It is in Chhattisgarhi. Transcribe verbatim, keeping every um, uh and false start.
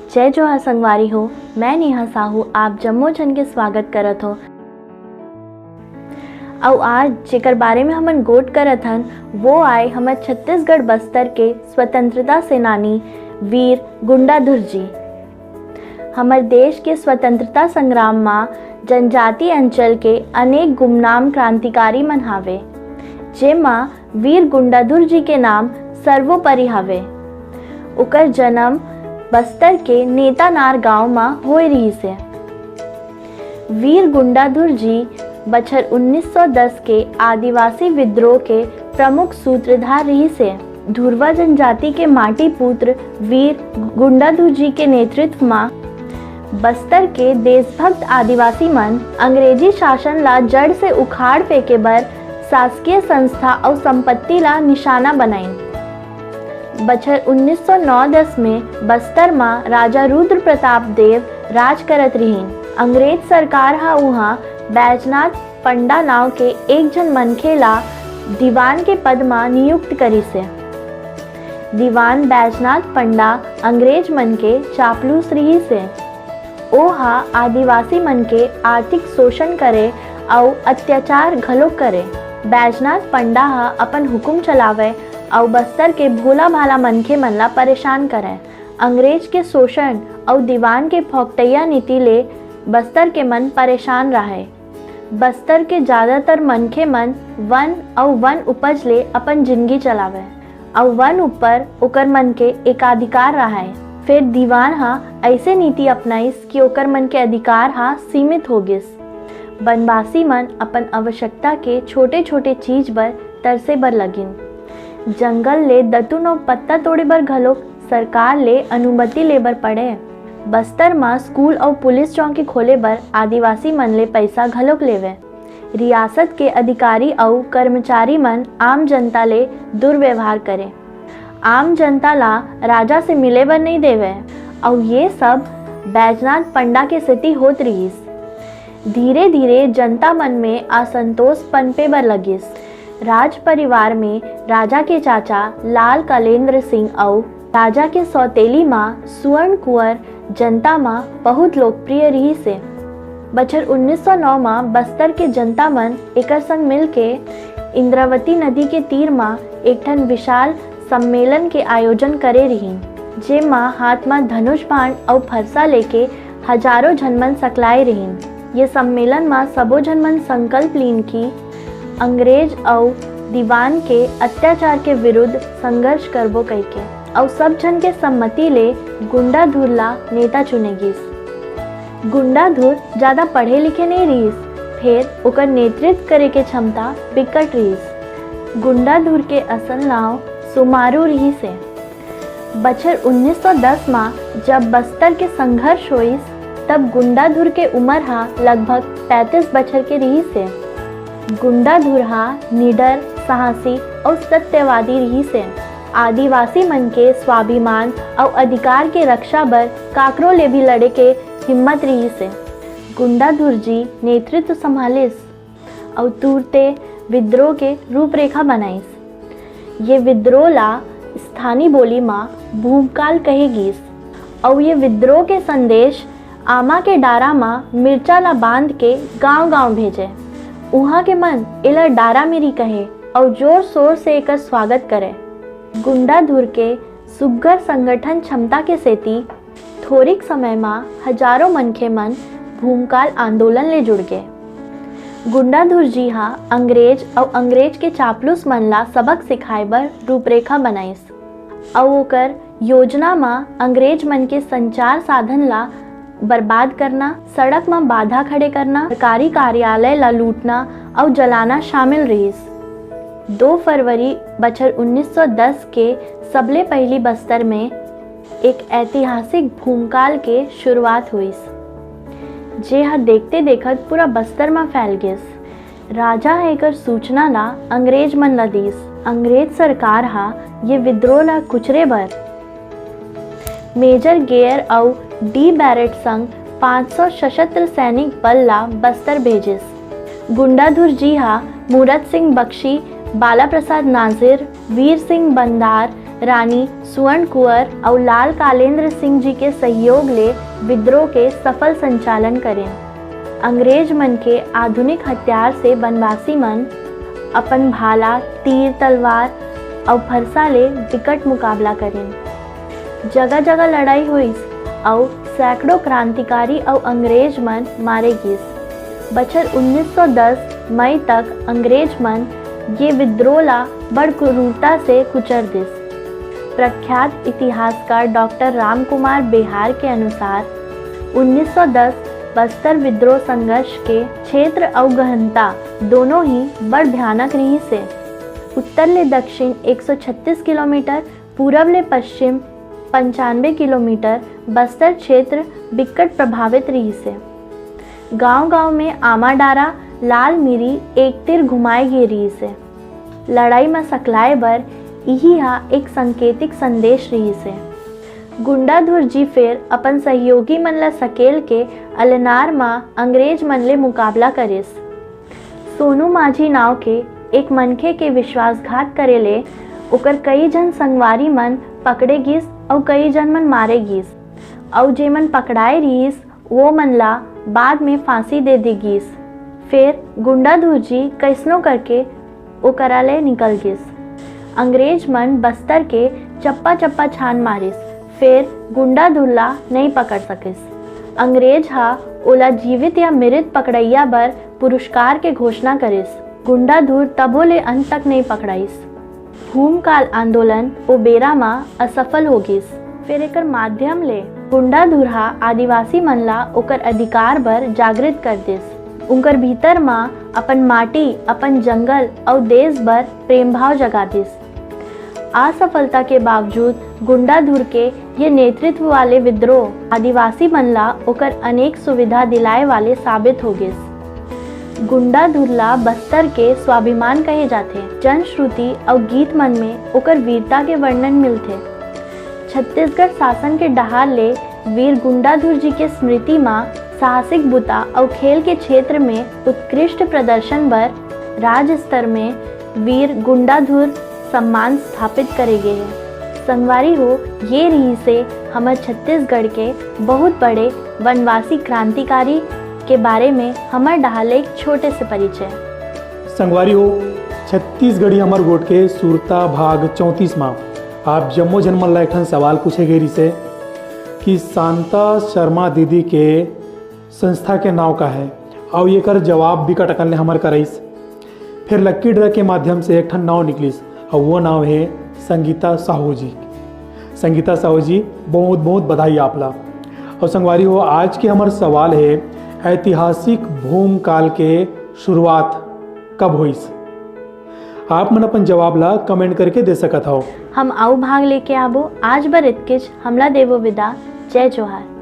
जय जोहार संगवारी हो, मैं नेहा साहू आप जम्मो झन के स्वागत करत हो। अउ आज जेकर बारे में हमन गोठ करत हन, वो आय हमर छत्तीसगढ़ बस्तर के स्वतंत्रता सेनानी वीर गुंडाधुर जी। हमर देश के स्वतंत्रता संग्राम म जनजाति अंचल के अनेक गुमनाम क्रांतिकारी मन हावे, जेमा वीर गुंडाधुर जी के नाम सर्वोपरि हावे। ओकर जन्म बस्तर के नेतानार गांव म होए रिहिस हे। वीर गुंडाधुर जी बछर उन्नीस सौ दस के आदिवासी विद्रोह के प्रमुख सूत्रधार रिहिस हे। धुरवा जनजाति के माटी पुत्र वीर गुंडाधुर जी के नेतृत्व म बस्तर के देशभक्त आदिवासी मन अंग्रेजी शासन ला जड़ से उखाड़ फेंके बर शासकीय संस्था अउ संपत्ति ला निशाना बनाइन। बछर उन्नीस सौ नौ दस में बस्तर म राजा रुद्र प्रताप देव राज करत रिहिन। अंग्रेज सरकार ह उहां बैजनाथ पंडा नांव के एक झन मनखे ला दीवान के पद म नियुक्त करिस हे। दीवान बैजनाथ पंडा अंग्रेज मन के चापलूस रिहिस हे। ओ ह आदिवासी मन के आर्थिक शोषण करे अउ अत्याचार घलोक करे। बैजनाथ पंडा ह अपन हुकुम चलावय अउ बस्तर के भोला भाला मनखे मन ला परेशान करय। अंग्रेज के शोषण अउ दीवान के फौकटैया नीति ले बस्तर के मन परेशान राहय। बस्तर के जादातर मनखे मन वन अउ वन उपज ले अपन जिनगी चलावय अउ वन ऊपर ओकर मन के एकाधिकार राहय। फेर दीवान ह अइसे नीति अपनाइस कि ओकर मन के अधिकार ह सीमित हो गिस। बनवासी मन अपन आवश्यकता के छोटे-छोटे चीज बर तरसे बर लगिन। जंगल ले दतुन अउ पत्ता तोड़े बर घलोक सरकार ले अनुमति ले बर पड़े। बस्तर म स्कूल अउ पुलिस चौकी खोले बर आदिवासी मन ले पइसा घलोक लेवय। रियासत के अधिकारी अउ कर्मचारी मन आम जनता ले दुर्व्यवहार करे। आम जनता ला राजा से मिले बर नइ देवय अउ ये सब बैजनाथ पंडा के सेती होत रिहिस। धीरे-धीरे जनता मन में असंतोष पनपे बर लगिस। राज परिवार में राजा के चाचा लाल कलेंद्र सिंह अउ राजा के सौतेली मां सुवर्ण कुंवर जनता म बहुत लोकप्रिय रिहिस हे। बछर उन्नीस सौ नौ म बस्तर के जनता मन एकर संग मिलके इंद्रावती नदी के तीर म एक ठन विशाल सम्मेलन के आयोजन करे रिहिन, जेमा हाथ म धनुष बाण अउ फरसा लेके हजारों झन मन सकलाए रिहिन। ये सम्मेलन म सबो झन मन संकल्प लीन कि अंग्रेज अउ दीवान के अत्याचार के विरुद्ध संघर्ष करबो कहिके, अउ सब झन के सम्मति ले गुंडाधुर ला नेता चुने गिस। गुंडाधुर जादा पढ़े लिखे नइ रिहिस, फेर ओकर नेतृत्व करे के क्षमता बिकट रिहिस। गुंडाधुर के असल नांव सुमारू रिहिस हे। बछर उन्नीस सौ दस म जब बस्तर के संघर्ष होइस, तब गुंडाधुर के उमर ह लगभग पैंतीस बछर के रिहिस हे। गुंडाधुर ह निडर, साहसी अउ सत्यवादी रिहिस हे। आदिवासी मन के स्वाभिमान अउ अधिकार के रक्षा बर काकरो ले भी लड़े के हिम्मत रिहिस हे। गुंडाधुर जी नेतृत्व संभालिस अउ तुरते विद्रोह के रूपरेखा बनाइस। ये विद्रोह ला स्थानीय बोली म भूमकाल कहे गिस अउ ये विद्रोह के संदेश आमा के डारा म मिर्चा ला बांध के गांव-गांव भेजे। उहां के मन एला डारा मिरी कहे अउ जोर-शोर से एकर स्वागत करे। गुंडाधुर के सुग्घर संगठन क्षमता के सेती थोरिक समय म हजारों मनखे मन भूमकाल आंदोलन ले जुड़ गे। गुंडाधुर जी ह अंग्रेज अउ अंग्रेज के चापलूस मन ला सबक सिखाए बर रूपरेखा बनाइस अउ ओकर योजना म अंग्रेज मन के संचार साधन ला बर्बाद करना, सड़क म बाधा खड़े करना, सरकारी कार्यालय ला लूटना अउ जलाना शामिल रिहिस। दो फरवरी बछर उन्नीस सौ दस के सबले पहिली बस्तर में एक ऐतिहासिक भूमकाल के शुरुआत होइस, जे ह देखते देखत पूरा बस्तर म फैल गिस। राजा ह एकर सूचना ला अंग्रेज मन ला दीस। अंग्रेज सरकार ह ये विद्रोह ला कुचरे बर मेजर गेयर अउ डी बैरेट संग पाँच सौ सशस्त्र सैनिक बल ला बस्तर भेजिस। गुंडाधुर जी ह मूरत सिंह बख्शी, बाला प्रसाद नाजिर, वीर सिंह बंदार, रानी सुवर्ण कुंवर अउ लाल कालेंद्र सिंह जी के सहयोग ले विद्रोह के सफल संचालन करेन। अंग्रेज मन के आधुनिक हथियार से बनवासी मन अपन भाला, तीर, तलवार अउ फरसा ले बिकट मुकाबला करेन। जगह-जगह लड़ाई होइस अउ सैकड़ों क्रांतिकारी अउ अंग्रेज मन मारे गिस। बछर उन्नीस सौ दस मई तक अंग्रेज मन ये विद्रोह ला बड़ क्रूरता से कुचर दिस। प्रख्यात इतिहासकार डॉक्टर रामकुमार बेहार के अनुसार, उन्नीस सौ दस बस्तर विद्रोह संघर्ष के क्षेत्र अउ गहनता दोनों ही बड़ भयानक रिहिस हे। उत्तर ले दक्षिण एक सौ छत्तीस किलोमीटर, पूरब ले पश्चिम पंचानबे किलोमीटर बस्तर क्षेत्र बिकट प्रभावित रिहिस हे। गांव-गांव में आमा डारा, लाल मिरी एक तीर घुमाए गे रिहिस हे। लड़ाई म सकलाए बर इही ह एक संकेतिक संदेश रिहिस हे। गुंडाधुर जी फेर अपन सहयोगी मन ल सकेल के अलेनार म अंग्रेज मन ले मुकाबला करिस। सोनू माझी नांव के एक मनखे के विश्वासघात करे ले ओकर कई झन संगवारी मन पकड़े गिस अउ कई झन मन मारे गिस, अउ जेमन पकड़ाए रिहिस, वो मन ला बाद में फांसी दे दी गिस। फेर गुंडाधुर जी कइसनो करके ओकरा ले निकल गिस। अंग्रेज मन बस्तर के चप्पा-चप्पा छान मारिस, फेर गुंडाधुर ला नइ पकड़ सकिस। अंग्रेज ह ओला जीवित या मृत पकड़इया बर पुरस्कार के घोषणा करिस। गुंडाधुर तभो ले अंत तक नइ पकड़ाइस। भूमकाल आंदोलन ओ बेरा म असफल हो गिस। फेर एकर माध्यम ले गुंडाधुर ह आदिवासी मन ला ओकर अधिकार बर जागृत कर दिस। उंकर भीतर म अपन माटी, अपन जंगल अउ देश बर प्रेम भाव जगा दिस। असफलता के बावजूद गुंडाधुर के ये नेतृत्व वाले विद्रोह आदिवासी मन ला ओकर अनेक सुविधा दिलाए वाले साबित हो गिस। गुंडाधुर ला बस्तर के स्वाभिमान कहे जाथे। जनश्रुति अउ गीत मन में ओकर वीरता के वर्णन मिलथे। छत्तीसगढ़ शासन के डहार ले वीर गुंडाधुर जी के स्मृति म साहसिक बुता अउ खेल के क्षेत्र में उत्कृष्ट प्रदर्शन बर राज्य स्तर में वीर गुंडाधुर सम्मान स्थापित करे गे हे। संगवारी हो, ये रिहिस हे हमर छत्तीसगढ़ के बहुत बड़े वनवासी क्रांतिकारी के बारे में हमर डहार ले एक छोटे से परिचय। संगवारी हो, छत्तीसगढ़ी हमर गोठ के सुरता भाग चौंतीस मा आप जम्मो झन मन ला एक ठन सवाल पूछे गे रिहिस हे कि शांता शर्मा दीदी के संस्था के नाव का हे, अउ एकर जवाब बिकट अकन ले हमर कराइस। फिर लक्की ड्रा के माध्यम से एक ठन नाव निकलिस, अउ वो नाव हे संगीता साहू जी। संगीता साहू जी, बहुत बहुत बधाई आप ला। अउ संगवारी हो, आज के हमर सवाल हे, ऐतिहासिक भूमकाल के शुरुआत कब होइस? आप मन अपन जवाब ला comment करके दे सकत हव। हम अउ भाग लेके आबो। आज बर इतकेच, हमला देवो विदा। जय जोहार।